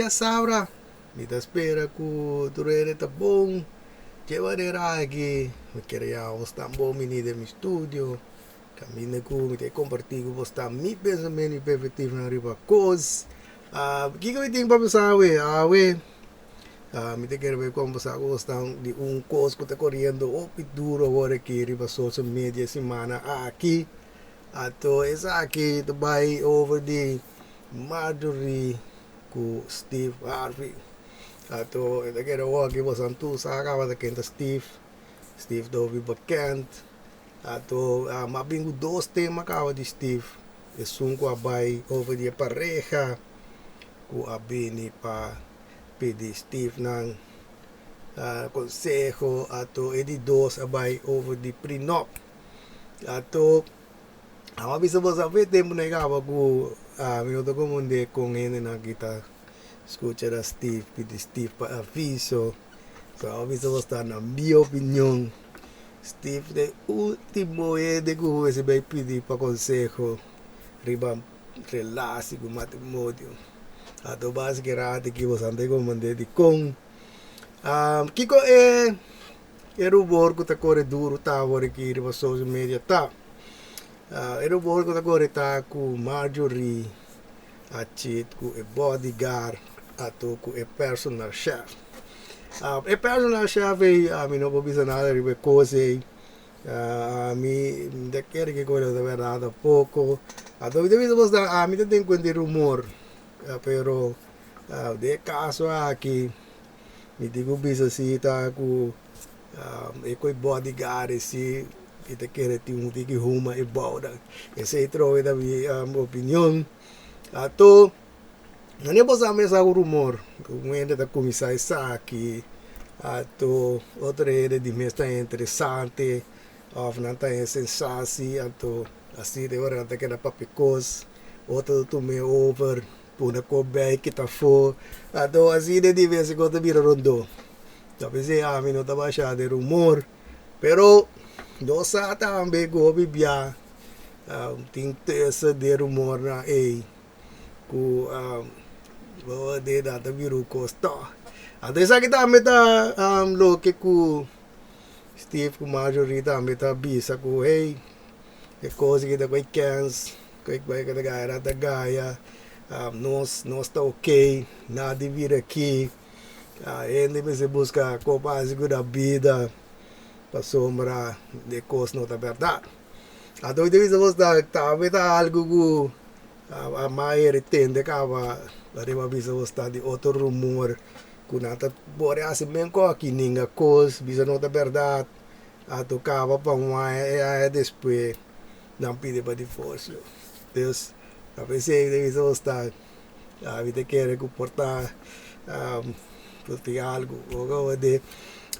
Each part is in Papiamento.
djasabra. Mi ta spera ku tur hende ta bon. Dje manera aki mi kere ya bos ta bon bini den mi studio. Kaminda ku mi ta kompartí ku bos ta mi pensamentu i perspektivanan riba kos. Kiko mi tin pa bisa awe? Awe mi ta kere bai kombersá ku bos ta di un kos ku ta koriendo hopi duru awor aki riba social media e simana aki. Anto esaki ta bai over di Marjorie ku Steve Harvey. Anto e ta kere wòrdu ki boso tur sa kaba ta ken ta Steve. Steve ta hopi bekend. Anto mi a bin ku dos tema kaba di Steve. Esun ku a bai over di e pareha ku a bini pa pidi Steve nan konseho. Anto e di dos a bai over di prenup. Anto Amo a bisa boso awe tempu na e kaba ku mi no ta komprende kon hendenan ki ta skucha na Steve pidi Steve pa aviso. So amo a bisa boso ta na mi opinion Steve ta e ultimo hende ku mester bai pidi pa konseho riba relasi ku matrimonio. Anto bas ki rato aki boso a ta komprende dikon. Kiko e. E rubor ku ta kore duru ta awor aki riba social media ta, e rubor ku ta kore ta ku Marjorie a cheat ku e bodyguard ato ku e personal chef. E personal chef ei ami no por bisa nada riba e kos ei, ami no ta kere ku e kos ta bèrdat tampoco. Anto mi ta bisa bos ami ta den kuenta e rumor, pero den e kaso aki. Mi tin ku bisa si ta ku e ku e bodyguard esi i ta kere tin un tiki huma e bounan. Esei trobe ta mi opinion. Ato nan bo sa mesa ku rumor ku un hende ta kuminsá esaki ato otro hende di mes ta interesante òf nan ta haña sensasi anto asina e ora nan ta keda papia kos otro ta tum'é over. Puna ko bay kita afó. Anto asina di bes ku ta bira rondó. Ta p'esei ami no ta basha den rumor. Pero nos sa tambe ku hopi bia tin tussen den rumornan ei ku bo den nan ta bira un kos tòg. Anto esaki tambe ta loke ku Steve ku Marjorie tambe ta bisa ku hey e kos aki ta bai kens. Kijk bai ku ta gaya nan ta gaya nos nos ta ok nada di bira aki hende mester buska kon pa hasi ku nan bida pasobra e kos no ta bèrdat anto mi ta bisa bos ta tambe ta algu ku a mayer e tende kaba riba bisa bos ta di otro rumor ku nan ta por hasi men koki ninga kos bisa no ta bèrdat anto kaba pa un aña e aña despues. Nan pidi pa divorsio. Dus ta pensei den mi so sta mi ta kere ku por ta por tin algu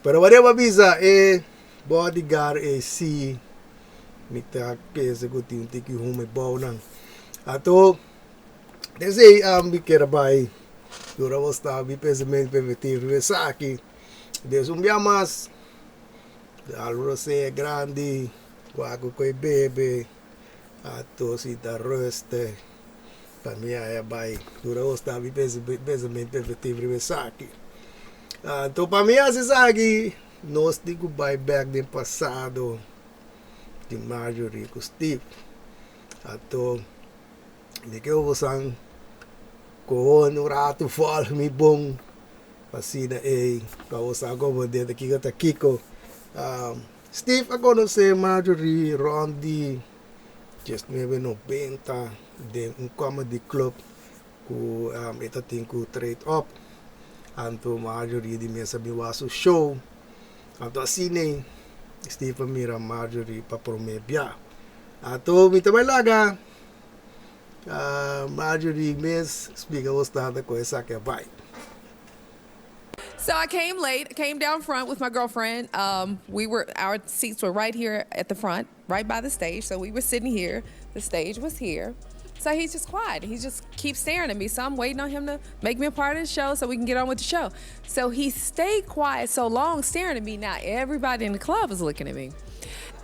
pero whatever a bisa e bodyguard ei si mi ta pensa ku tin un tiki huma e bounan. Anto esei mi kier a bai dura bo sta mi pensamentu permiti riba esaki. Des un bia mas Alvaro sea grandi. Wak ku e bebe a tosi ta rustig pa mi haya bai dura os ta mi pensamentu efectivo riba esaki. Anto pa mi hasi esaki nos tin ku bai bek den pasado di Marjorie ku Steve. Anto mi ke bosan koho un ratu volg mi bon pa asina ei pa bo sa komo den ta kiko ta kiko. Steve a konosé Marjorie rònt di diesnuebe nobenta den un comedy club ku e ta tin ku Trade Up. Anto Marjorie di mes a bin wak su show. Anto asina Steve a mira Marjorie pa promé bia. Anto mi ta bai laga Marjorie mes splika bo stanta kon esaki a bai. So I came late, came down front with my girlfriend. Um, we were our seats were right here at the front, right by the stage. So we were sitting here. The stage was here. So he's just quiet. He just keeps staring at me. So I'm waiting on him to make me a part of the show so we can get on with the show. So he stayed quiet so long staring at me. Now everybody in the club is looking at me.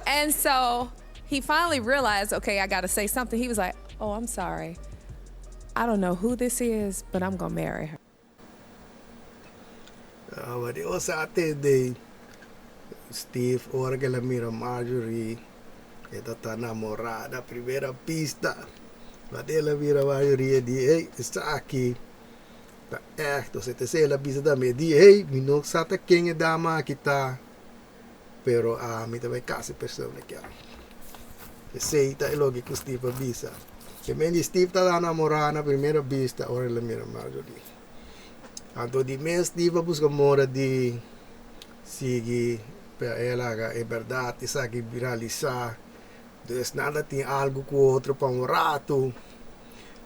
And so he finally realized, okay, I got to say something. He was like, oh, I'm sorry. I don't know who this is, but I'm going to marry her. Ma Dios a atende Steve ora ku el a mira Marjorie, e ta ta namorá na primera bista. Ma el a mira Marjorie e di, hey, esaki ta ègt. Entonces esei el a bisa tambe, e di, hey, mi no sa ta ken e dama aki ta, pero ami ta bai kasa e persona aki. Esei ta e loke ku Steve a bisa. Ke men di Steve ta namorá na primera bista ora el a mira Marjorie. Anto di mes Steve a buska mora di sigui pa el haga e bèrdat esaki realisá. Dus nan ta tin algu ku otro pa un ratu,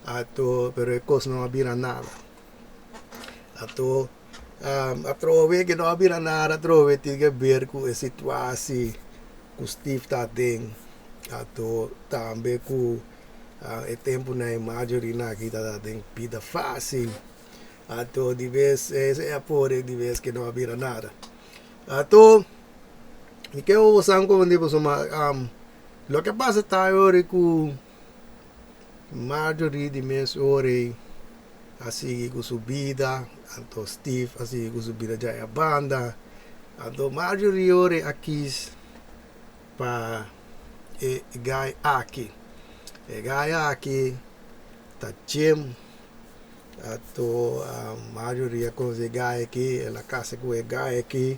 anto pero e kos no a bira nada. Anto atrobe ke no a bira nada atrobe tin ke ber ku e situasi ku Steve ta aden, anto tambe ku e tempunan e Marjorie nan aki ta den bida fásil, anto di bes e a pone di bes ke no a bira nada. Anto mi ke boso komprende pasobra loke a pasa ta e ora ku Marjorie di mes ora ei a sigui ku su bida, anto Steve a sigui ku su bida dja e banda, anto Marjorie ora ei a kis pa e guy aki, e guy aki ta Jim, anto Marjorie a konosi e guy aki, el a kasa ku e guy aki,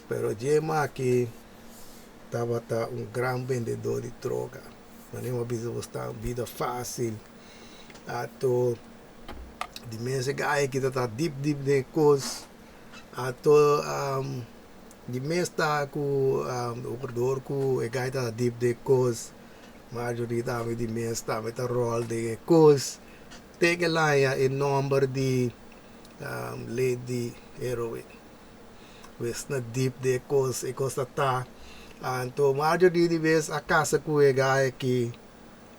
pero Jim aki tabata un gran bendedó di droga, manera bo a bisa bo sta un bida fásil. Ato di mes e guy aki ta ta dip dip den e kos ato di mes ta ku dor ku e guy ta dip den e kos Marjorie tambe di mes tambe ta ròl den e kos te ke laña e nòmber di Lady Heroin wes na dip den e kos e kos ta ta anto Marjorie di mes a kasa ku e guy aki.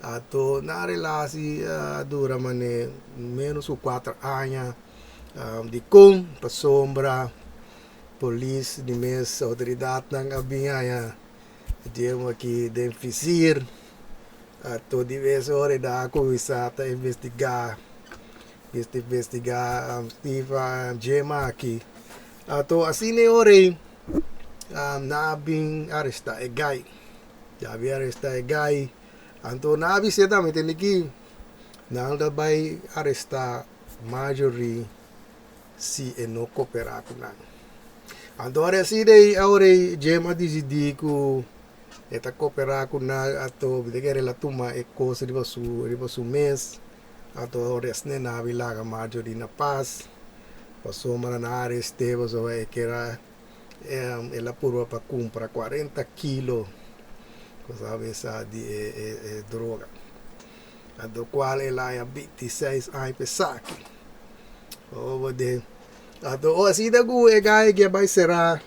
Anto nan relasi a dura mane menos ku kuater aña. Dikon? Pasobra polis di mes outoridatnan a bin haña djemu aki den fisir. Anto di mes ora e nan a kuminsá ta investigá, investigá Steve djemu aki. Anto asina e ora ei nan a bin arestá e gai. Ya bi aresta e guy. Anto nan a bis'é tambe tende ki nan ta bai aresta Marjorie si e no koperá ku nan. Anto ora así dei awor ei Jim a disidí ku e ta koperá ku nan anto mi ta kere el a tuma e kos riba su riba su mes. Anto ora esne nan a bin laga Marjorie na pas pasobra nan a arest'é pasobra e kera El a purba pa cumpra 40 kilo cosa besa di e droga anto cual el a haya 26 aña pa esaki obo de anto asina cu e guy ke bay cera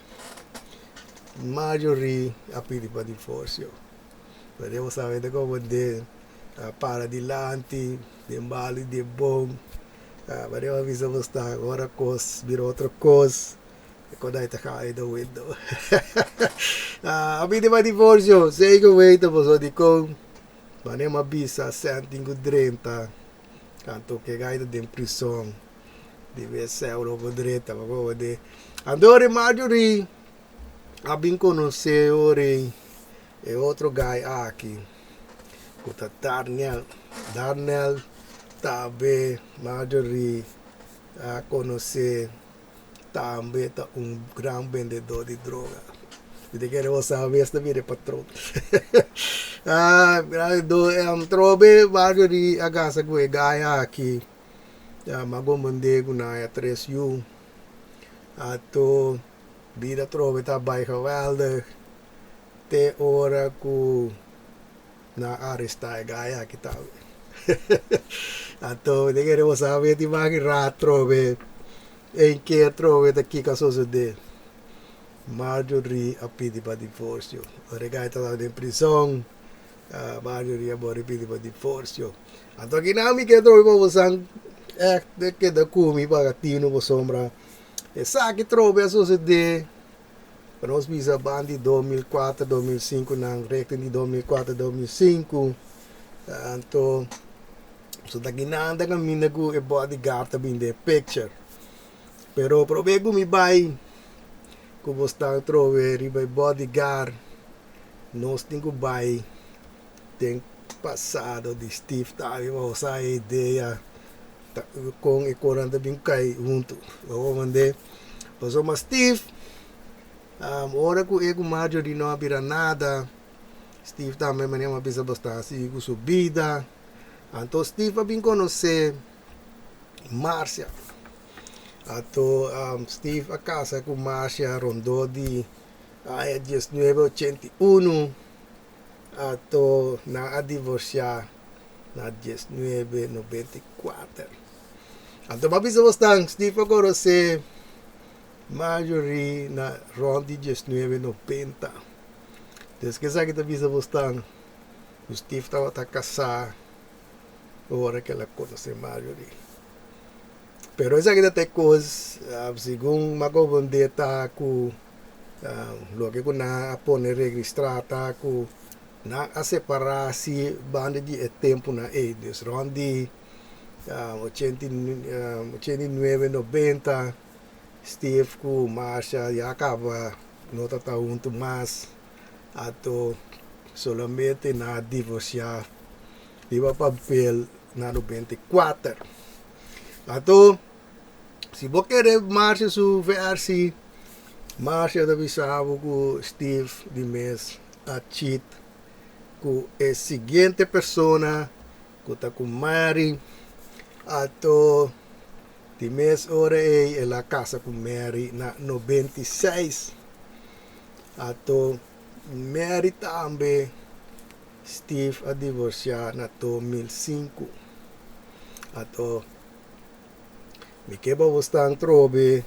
Marjorie a pidi pa divorcio pero bo sabe ta como de a para dilanti den bali den bom pero bo bisa bo sta ora cos bira otro cos. Kon ai ta kai the window. A pidi pa divorcio, zeker weten pasobra dikon manera mi a bisa sèn tin ku drenta anto ke gai ta den prison di bes sèn lo por drenta pa komo de anto ora Marjorie a bin konosé ora e otro gai aki ku ta Darnell, Darnell tambe Marjorie a konosé. Tambe ta un gran bendedó di droga. Mi ta kere bo sa mes ta bira e patron. Trobe Marjorie a gasta ku e guy aki. M'a gomend'é ku nan a tres yu. Anto bida trobe ta bai geweldig te ora ku nan a arestá e guy aki tambe. Anto mi ta kere bo sa mi tin mas rat trobe en ke atrobe ta kiko a sosode. Marjorie a pidi pa divorcio. Ora e guy tabata den prison Marjorie a bori pidi pa divorcio. Anto akinan mi ke trobe pa bosan ègt e keda ku mi paga tinu pasobra esaki trobe a sosode. Pa nos bisa ban di 2004, 2005 nan richting di 2004, 2005 anto so ta guinanda caminda cu e bodyguard ta bin den picture. Pero promé ku mi bai ku bo sta atrobe riba e bodyguard, nos tin ku bai den pasado di Steve tambe pa bo sa e idea ta kon e konan ta bin kai huntu. Bo comprende? Pasobra Steve, ora ku e ku Marjorie no a bira nada, Steve tambe manera mi a bisa bo sta sigui ku su bida. Anto Steve a bin konosé Marcia. Anto Steve a kasa ku Marcia rondó di aña diesnuebe ochenta i unu. Anto nan a divorsiá na diesnuebe nobenta i kuater. Anto bo a bisa bosnan, Steve a konosé Marjorie na rònt di diesnuebe nobenta. Des ku esaki ta bisa bosnan ku Steve tabata kasá ora ku el a konosé Marjorie. Pero esaki ta ta e kos, segun mi a komprondé ta ku loke ku nan a pone registrá ta ku nan a separá si banda di e tempunan ei, dus rònt di ochenta i nuebe, nobenta, Steve ku Marsha ya kaba no ta ta huntu mas, anto solamente nan a divorsiá riba papel na 94. Anto, si bo kere Marcia su versi, Marcia ta bisa bo ku Steve di mes a cheat ku e siguiente persona ku ta ku Mary. Anto, di mes ora ei el a kasa ku Mary na 96. Anto, Mary tambe Steve a divorsiá na 2005. Anto, mi ke pa bo stan trobe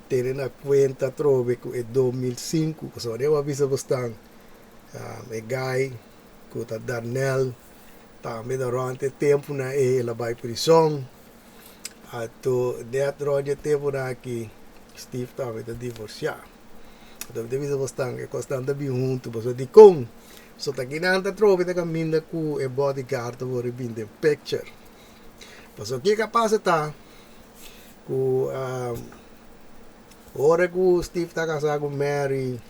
tene na kuenta trobe ku e 2005, pasobra ora bo a bisa bo stan e guy ku ta Darnell tambe ta rònt e tempunan ei el a bai prison. Anto nèt rònt e tempunan aki Steve tambe ta divorsiá. Anto mi ta bisa bo stan e kosnan ta bin huntu pasobra dikon? So ta kinan ta trobe ta kaminda ku e bodyguard ta wòrdu bin den picture. Pasobra kiko a pasa ta ku ora ku Steve ta kasá ku Mary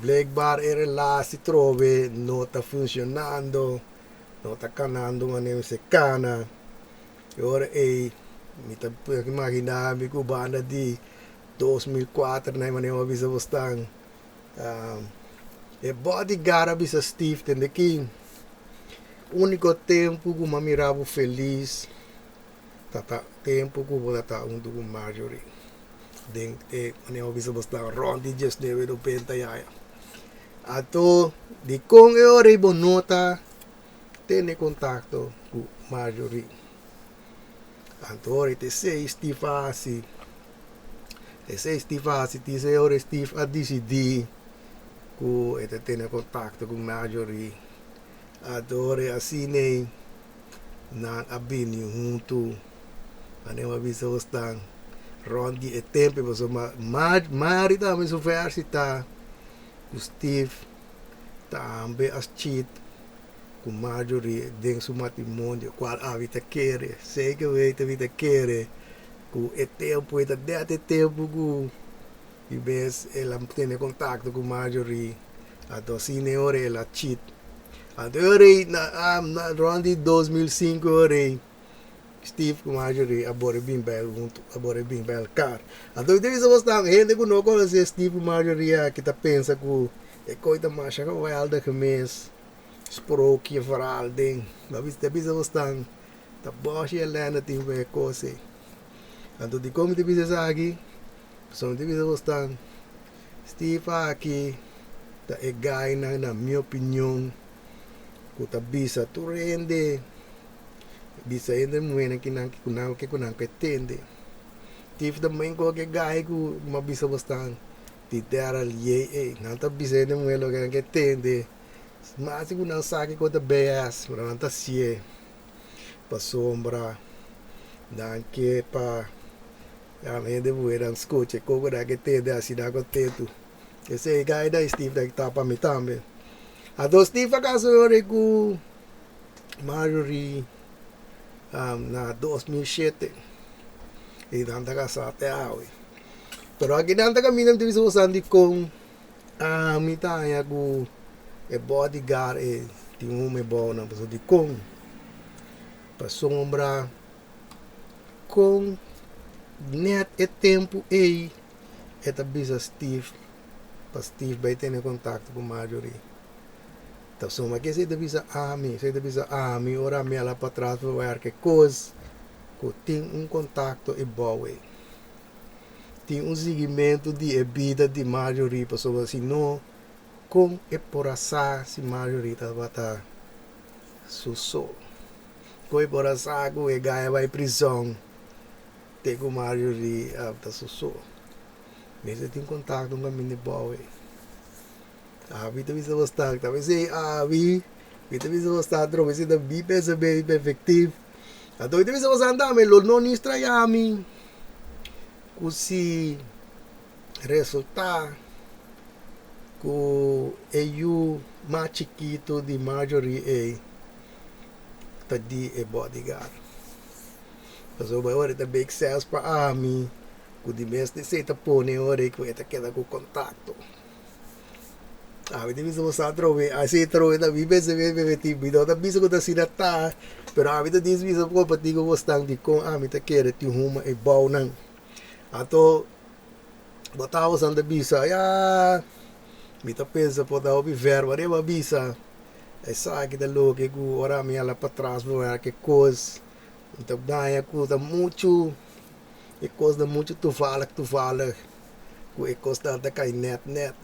blijkbaar e relatie trobe no ta funcionando, no ta kanando manera mester kana. E ora ei mi ta imagina mi ku banda di 2004 na e manera mi a bisa bosnan e bodyguard a bisa Steve tende ki úniko tempu ku mi a mira bo felis ta ta tempu ku bo ta ta huntu ku Marjorie den e manera mi a bisa bosnan rònt di diesnuebe nobenta ya. Anto dikon e ora ei bo no ta tene kontakto ku Marjorie? Anto ora e ta esei Steve a hasi. Esei Steve a hasi tin esei ora Steve a disidí ku e ta tene kontakto ku Marjorie. Anto ora e asina ei nan a bini huntu. Manera mi a bisa bosnan rònt di e tempu pasobra Mari tambe su vèrsi ta ku Steve tambe a cheat ku Marjorie den su matrimonio kual abi ta kere. Zeker weten mi ta kere ku e tempu e ta net e tempu ku di bes el a tene kontakto ku Marjorie anto asina e ora el a cheat. Anto e ora ei na rònt di 2005 e ora ei Steve ku Marjorie a bore bin bai huntu, a bore bin bai elkar. Anto mi ta bisa bos tambe hende ku no konosé Steve ku Marjorie aki ta pensa ku e koi ta masha geweldig mes, sprookje verhaal den. Ma mi ta bisa bos tan ta bòshi elènde tin pa e kos ei. Anto dikon mi ta bisa esaki? Pasobra mi ta bisa bos tan Steve aki ta e gainan na mi opinion ku ta bisa tur hende, bisa hende muhénan kinan ku nan ke ku nan ke tende. Steve ta men koke gai ku mi a bisa bos tan di tera liei ei. Nan ta bisa hende muhé loke nan ke tende. Mas ku nan sa kiko ta BS, pero nan ta hasié pasobra nan ke pa hende muhé nan skucha e koko nan ke tende hasi nan kontentu. Esei gai da Steve ta tapa mi tambe. Anto Steve a kasa ora ku Marjorie na 2007. I nan ta kasá te awe. Pero aki nan ta kaminda mi ta bisa boso dikon ami ta haña ku e bodyguard e tin un home bou nan pasobra dikon pasobra kon nèt e tempu ei e ta bisa Steve pa Steve bai tene kontakto ku Marjorie. Ta suma ke esei ta bisa ami, esei ta bisa ami ora mi a la patras pa wèr ke kos ku tin un kontakto e bou ei. Tin un siguimentu di e bida di Marjorie pasobra si no kon e por a sa si Marjorie tabata su so? Kon e por a sa ku e gaya bai prizòn te ku Marjorie ta su so? Mester tin kontakto un kaminda e bou ei. Abi ta bisa bos ta, ta bisa abi, mi ta bisa bos ta atrobe si ta bi pensa be perfectief. Anto mi ta bisa bos anda me lo no ni straya mi ku si resulta ku e yu mas chikitu di Marjorie ei ta di e bodyguard. Pasobra ora ta make sense pa ami ku di mes esei ta pone ora ku e ta keda ku kontakto. Ami ta bisa bo sa atrobe, asi atrobe ta mi mester be bebe tin, mi no ta bisa ku ta asina ta, pero ami ta dis bisa kompartí ku bosnan dikon ami ta kere tin huma e bounan. Anto bo tabasan ta bisa, ya, mi ta pensa por ta hopi verba den bo a bisa, esaki ta loke ku ora mi hala patras bo wak e kos, mi ta daña ku ta muchu, e kos ta muchu toevallig toevallig. Ku e kosnan ta kai nèt nèt.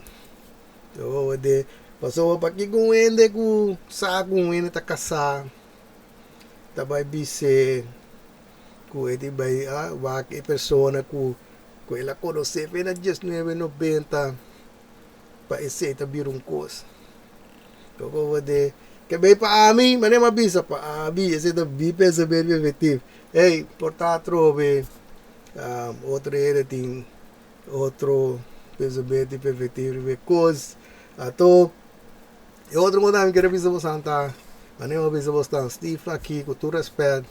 De pasobra pakiko un hende ku sa ku un hende ta kasá ta bai bis'é ku e tin bai wak e persona ku ku el a konosé fe na diesnuebe nobenta pa esei ta bira un kos. Ke bai pa ami manera mi a bisa pa ami esei ta mi pensamentu efektivo. Ey por ta atrobe. Otro hende tin otro pensamentu i perspektiva riba e kos. Anto e otro kos tambe mi kere bisa boso ta, manera mi a bisa boso tan, Steve aki ku tur rèspèt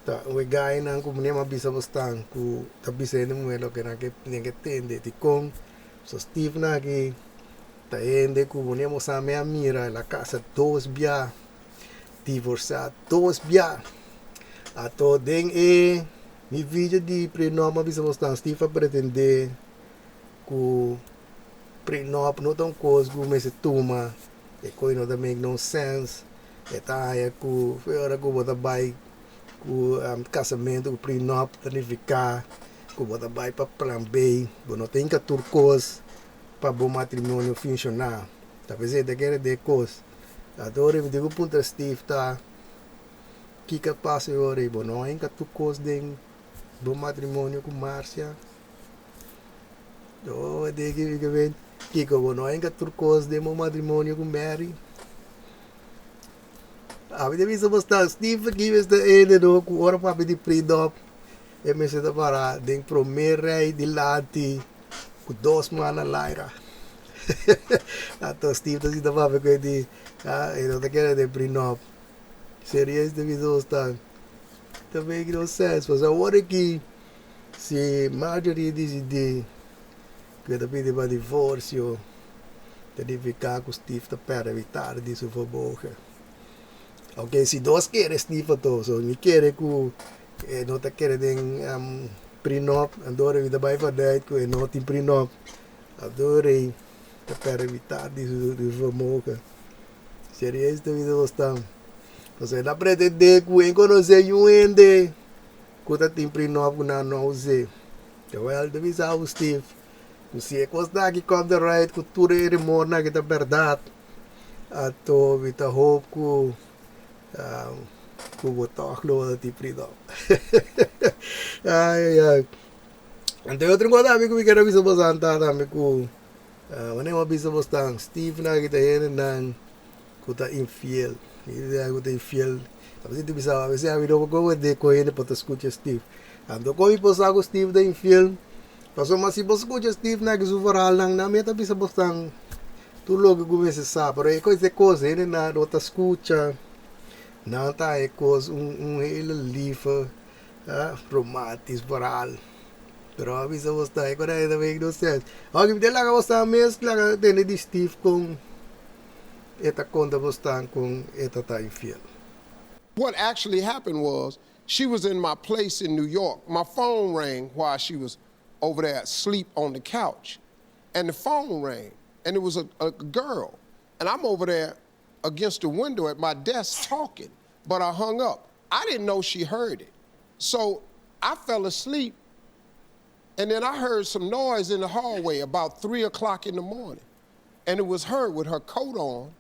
ta un e gainan ku manera mi a bisa boso tan ku ta bisa hende muhé loke nan ke nan ke tende dikon. So Steve nan aki ta hende ku manera bo sa mi a mira el a kasa dos bia, divorsiá dos bia. Anto den e mi video di prenup mi a bisa bos nan Steve a pretende ku prenup no ta un kos ku mester tuma e kos no ta make no sense e ta haña ku fe ora ku bo ta bai ku kasamentu ku prenup ta nifiká ku bo ta bai pa plan B bo no ta hinka tur kos pa bo matrimonio funshoná ta p'esei ta kere den e kos anto ora mi tin ku puntra Steve ta. Kiko a pasa e ora ei? Bo no a hinka tur kos den bo matrimonio ku Marcia? Oh, diki mi ke ben. Kiko, bo no a hinka tur kos den bo matrimonio ku Mary? Ami ta bisa bo sta, Steve aki mester ende no ku ora papia di prenup e mester ta para den prome rei dilanti ku dos man na laira. Anto Steve ta sinta papia ku e di, ah, e no ta kere den prenup. Serieus ta bisa nos ta ta make no sense pasobra awor aki si Marjorie disidí ku e ta pidi pa divorsio ta nifiká ku Steve ta pèrdè mitar di su vermogen. Oke si nos kere Steve anto so mi kere ku e no ta kere den prenup anto mi ta bai vanuit ku e no tin prenup anto rei ta pèrdè mitar di su vermogen. Serieus ta bisa bos tan. Pasobra el a pretendé ku e konosé yu hende ku ta tin prenup ku nan no us'é. Terwijl ta bisa abu Steve ku si e kosnan aki kòm ta right ku tur e rumornan aki ta bèrdat, anto mi ta hoop ku ku bo tòg lo ta tin prenup. Ai ai. Anto e otro kos tambe ku mi kier a bisa boso ta tambe ku. Wanneer bo a bisa bo stan, Steve nan aki ta hendenan ku ta infiel. Hende ku ta infiel. A veces ta bisa, a veces ami no por comprende kon hende por ta skucha Steve. Anto kon mi por sa ku Steve ta infiel? Pasobra si bo skucha Steve nan aki su verhaalnan, nan mi ta bisa bo stan tur loke ku mester sa. Pero e kos e kos hendenan no ta skucha, nan ta haña e kos un un hele life. Ah, romantisch verhaal. Pero a bisa bo sta, e kora e ta make no sense. Oke, mi ta laga bo sta mes laga tende di Steve kon e ta konta bo stan kon e ta ta infiel. What actually happened was she was in my place in New York. My phone rang while she was over there asleep on the couch. And the phone rang, and it was a, a girl. And I'm over there against the window at my desk talking, but I hung up. I didn't know she heard it. So I fell asleep, and then I heard some noise in the hallway about 3 o'clock in the morning. And it was her with her coat on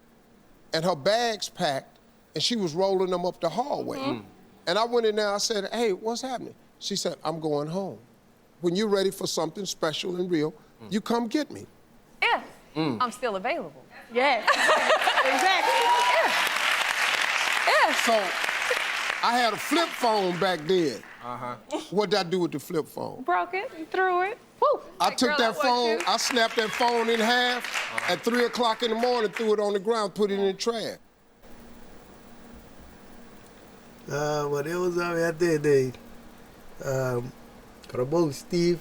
and her bags packed, and she was rolling them up the hallway. And I went in there, I said, Hey, what's happening? She said, I'm going home. When you're ready for something special and real, you come get me. If I'm still available. Yeah. exactly. If. So I had a flip phone back then. Uh-huh. What did I do with the flip phone? Broke it, threw it. Woo. I Like, took girl, that wasn't phone, you. I snapped that phone in half at 3 o'clock in the morning, threw it on the ground, put it in the trash. Ah, wanneer we sa a tende. Pero bon, Steve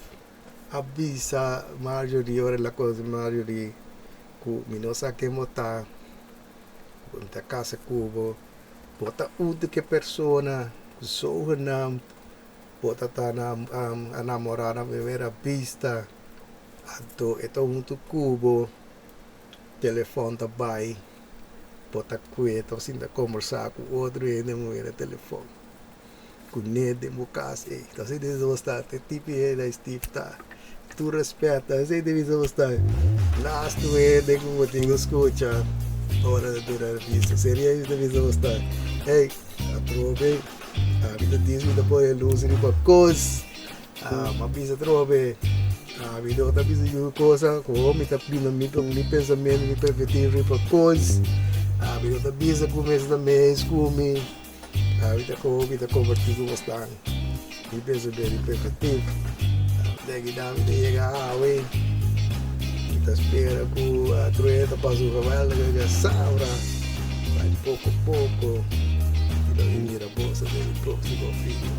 a bisa Marjorie, ora el a konoce Marjorie, ku mi no sa ken bo ta, ku mi ta kasa ku bo, bo ta un di ke persona ku zogenaamd bo ta ta na a namora na primera bista, anto e ta huntu ku bo, telefon ta bai, bo ta kue ta sinta kombersá ku otro hende muhé na telefon, ku net den bo kas ey. Ta así debe bo sta, te tipo hende ay Steve ta. Tur respet, ta así debe bo sta. Lastu hende ku bo tin ku skucha ora ta duna revista. Seria así debe bo sta. Ey, atrobe, ami ta dis mi ta pone lus riba kos. M'a bisa atrobe, ami no ta bisa yu cosa ku mi ta bina mi mi pensamentu, mi perspectiva riba kos. Ami no ta bisa ku mester ta mes ku mi. Ami ta komo mi ta kompartí ku bosnan mi pensamentu i perspectiva. Deki nan mi ta yega awe, mi ta spera ku atrobe ta pasa un geweldige djasabra, bai poko poko i lo mi mira boso den mi próksimo video.